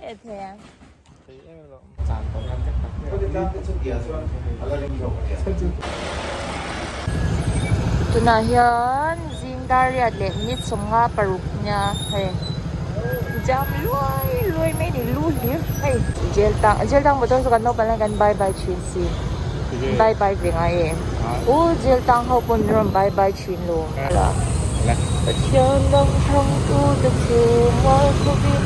E thei ang. Tunah hian zing dar riat leh minute 56 nia hei jam luai luai mai ni lu hlir hei jail tang jail tang motor chu kan naupang hian kan bye bye thin si bye bye ve ngai e u jail tang ho pawn min rawn bye bye thin lo Pathian dang thlang tu te chu mual khawpin.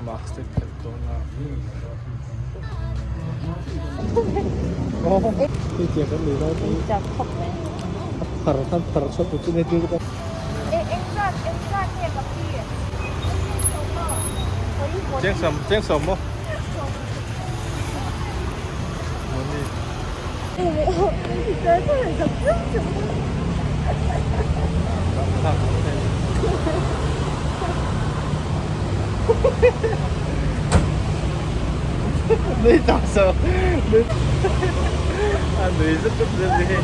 Mask te phelh dawn a. Chak khawp mai. A phar khan phar chhuak tur chu nei tir ka. Engzat engzat nge ka pi? Chengsam chengsam maw? Moni. Nui tak so nui a nui zet zet zet hi.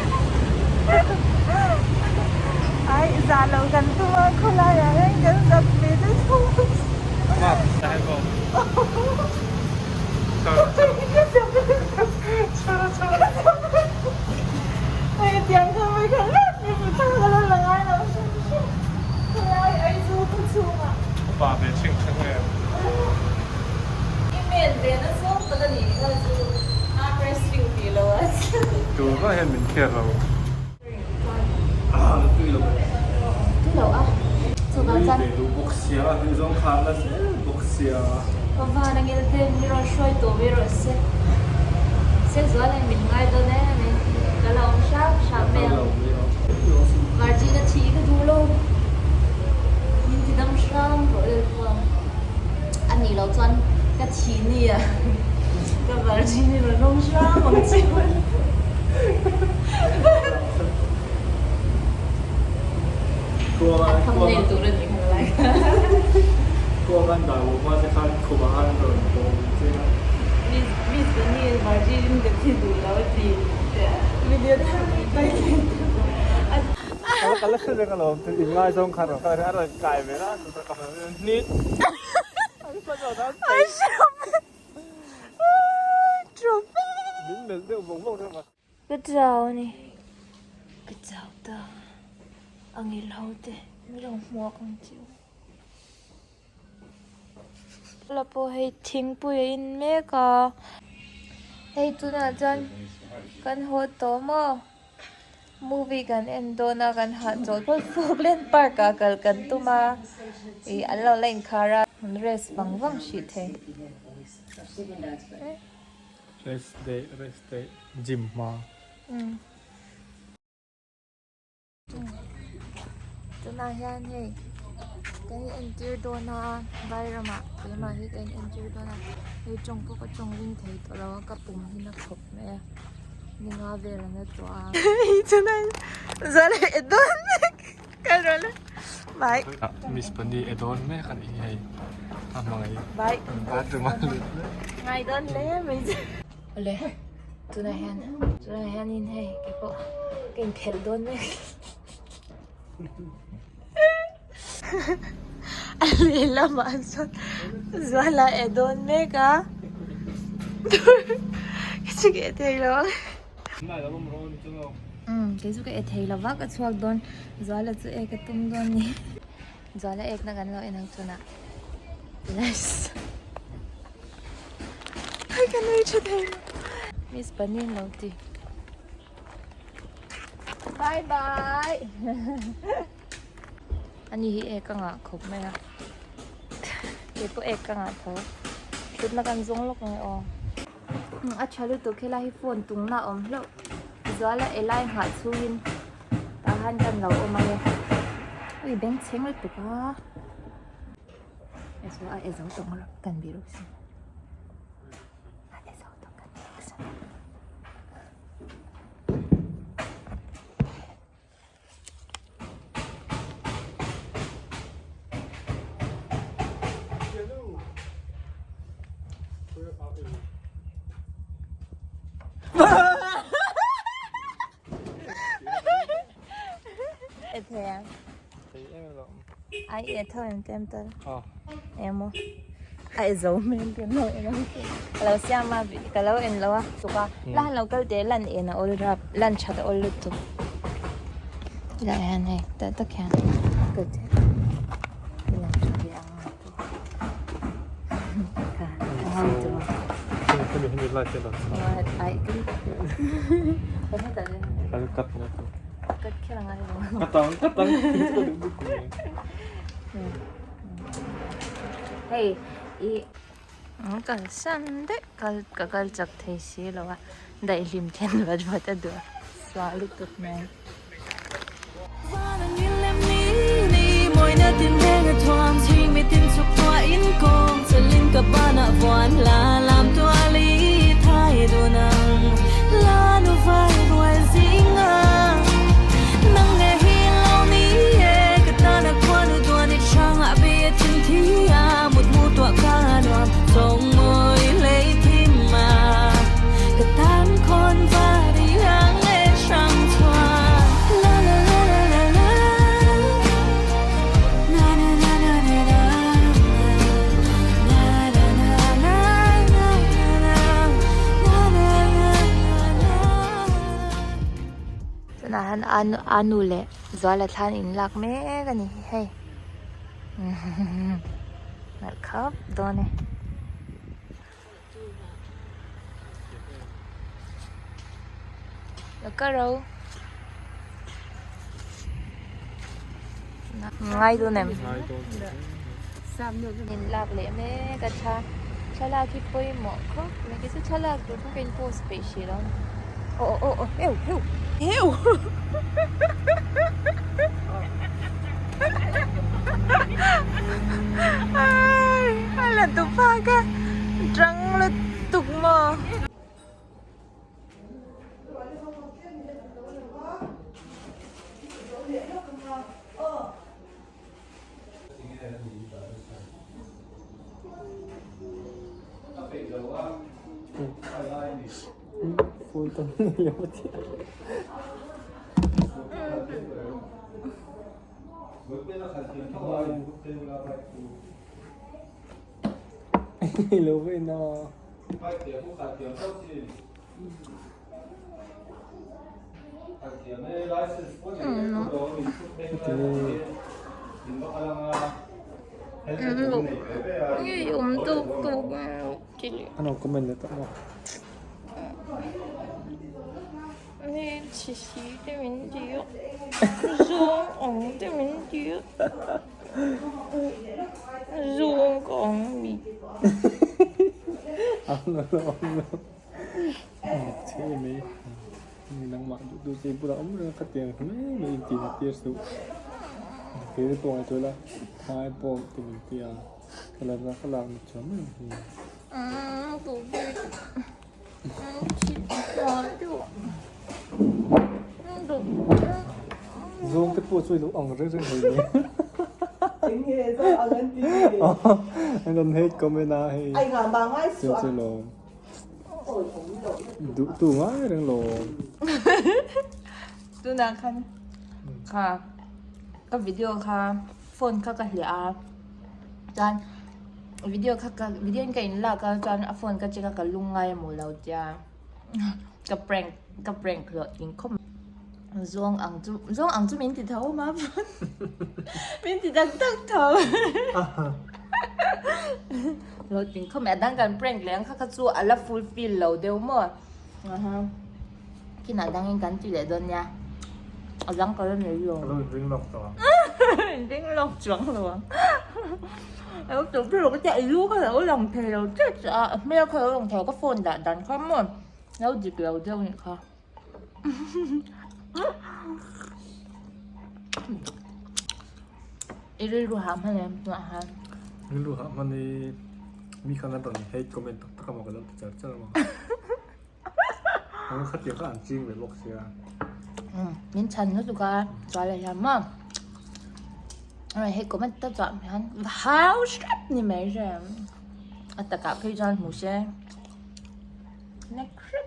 Ai za lo kan tum a khawlai ah hian kan zak ve te chu. Map sai bawk. Hei tiang kha mai kha let mi hmu thar ka lo la ngai lo hrim hrim khawlai Aizawl khaw chhungah. Upa ve chhing chhing em. I men ve na zawng tak a nih kha chu arm wrestling tih lo a. Tu vah hian min care lo. Tui lo a chuvang chuan. Tui ve duh bawk sia a tih zawng kha la zel bawk sia. Ka van a ngil te mi rawn hruai tawh mai rawh se. Se zual in min ngai dawn em em ka la awm hram hram mai ang. Margin a thih ka duh lo. Min ti dam hram rawh lel pawh a nih loh chuan ka thih ni a ka virgin hi rawn awm hram ang che. A thumbnail tur a nih kha lai kha. Kuang an dah loh hma che khan khumah an rawn bawm che a. Miss Miss Bunny virgin ka thi duh lo a ti. Video thar mai kai thei tur. Ka la hre reng alawm in ngaizawng kha rawn a rawn kai ve la. Ka chau a ni ka chau ta a ngil ho te min lo hmuak ang chiu la pawh hei thingpui a in mek a hei tunah chuan kan haw tawh maw. Movie kan en dawn a kan hahchawlh phawt Falkland park ah kal kan tum a ih an lo la inkhar a rest vang vang hrih thei. Rest day rest day gym hma. Tunah hian hei kan in entir dawn a vairamah keimah hi ka in entir dawn a hei tawng pawh ka tawng ring thei tawh lo a ka pum hi na khawp mai a ninga vel an la tawh a. Bye. Miss Pani e dawn mek a nih hi hei a hmangaih Bye. Bathroom a lut mek. Ngai dawn hle mai che. Awle tunah hian tunah hianin hei keipawh ka inphelh dawn mek. A lehlamah chuan Zuala e dawn mek a chu ka e thei lo ang. Umm kei chu ka e thei lo va ka chhuak dawn Zuala chu e ka tum dawn ni. Zuala ekna kan lo en ang chunah nice ai ka nui tha thei lo miss panin lo ti bye bye ani hi ek a ngah khawp mai a kei pawh ek ka ngah tho thutna kan zawng lawk ang e aw a tha lutuk helai hi phone tung na a awm hlauh Zuala elai nghah chhungin tah han kan lo awm ang e ui beng chheng lutuk a e chu a e zo tawng rawh kan bih rawh se a e zo tawng kan bih rawh se. E thei ang. Ai e tho em tem tal. Emo. Ai zo men tem lo en ang. Ka lo siam a ka lo en lo a tuk a. La han lo kal te lan en a ol rap lan that a ol lutuk. Tilai hian hei tah tak hian kal te. Lan tha ve ang. Hei i kalsan daih kal ka kal chak thei si lo a daihlim then vat vat a duh a suah lutuk mai. Tunah hian a nu leh Zuala thlan in lak mek a ni hei nalh khawp dawn e. Ka ro ngai dawn em in lak leh mek a tha thlalak hi pawimawh khawp mai kei chu thlalak tur kha ka in post peih hrih lo aw aw aw heu heu heu a la tu phak a tang lutuk maw. Tunah khan kha ka video kha phone kha ka hliah a chuan video kha ka video in ka in lak a chuan a phone ka check a ka lung ngai emaw lo tia ka prank ka prank hlawh tling khawp mai zawng ang chu zawng ang chu min ti tho a min ti tak tak tho hlawh tling khawp mai a dang kan prank leh ang kha kha chu a la fulfill lo deuh maw. Kinah dangin kan ti leh dawn nia. A dang ka la nei lo. Ka lo inring lawk tawh ang. Inring lawk chuang lo ang. Alo tawp ber ka tia i lu kha lo lang thei lo chiah chiah a, a hmel kha lo lang thei lo ka phone dah dan kha maw lo dik lo deuh anih kha. I rilru hah hman em tunah hian? Rilru hah hman i mi khan an rawn hate comment tak tak a maw ka lo ti char char a maw. Ang khatiang kha an ching ve bawk sia. Min chhan lutuk a chuan leh hian maw hei comment ta chuah hian hau hrep ni mai hrem. A takah phei chuan hmu se nek hrep.